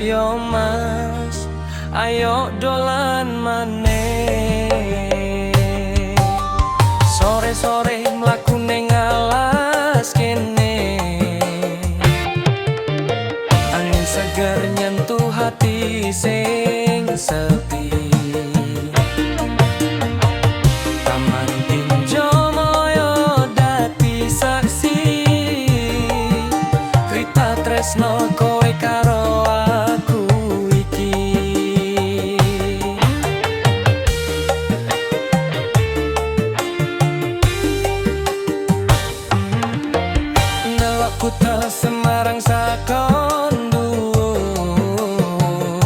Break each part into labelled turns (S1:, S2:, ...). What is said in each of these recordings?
S1: Yo Mas, ayo dolan maneh. Sore-sore mlaku ning alas kene. Angin seger nyentuh hati sing sepi. Taman Tinjomoyo dadi saksi crita tresno kowe karo aku iki. Ndelok kutha Semarang saka dhuwur,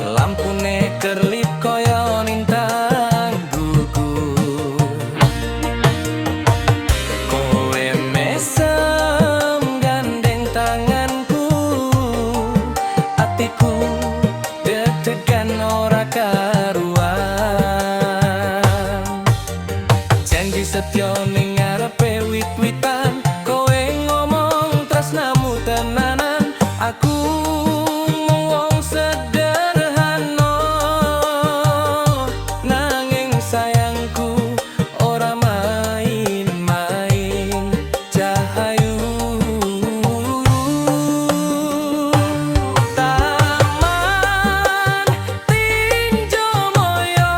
S1: lampune kerlip kaya lintang gugur. Kowe mesem gandeng tanganku, atiku deg-degan ora karuan. Janji setya ning ngarepe wit-witan, kowe ngomong tresnamu tenanan. Aku mung wong sederhana, nanging sayangku ora main-main. Cahayu, Taman Tinjomoyo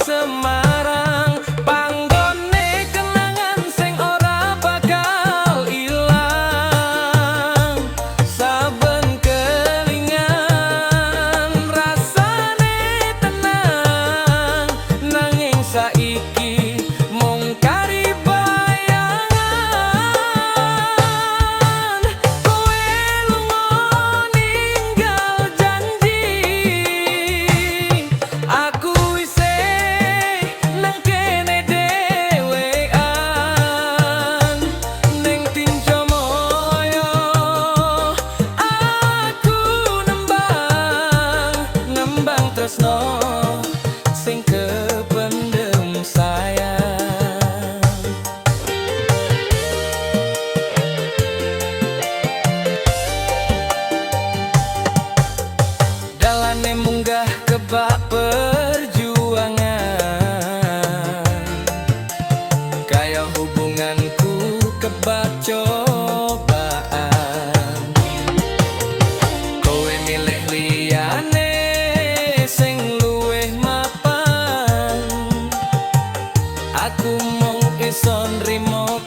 S1: Semarang, panggone kenangan sing ora bakal ilang. Saben kelingan rasane tenang, nanging saiki mung kari bayangan. Kowe lunga ninggal janji, aku isih nang kene dhewean. Ning Tinjomoyo aku nembang, nembang tresno sing kependem sayang. Dalane munggah kebak perjuangan, kaya hubunganku kebak cobaan. Kowe milih liyane sing luwih mapan, aku mung iso nrimo.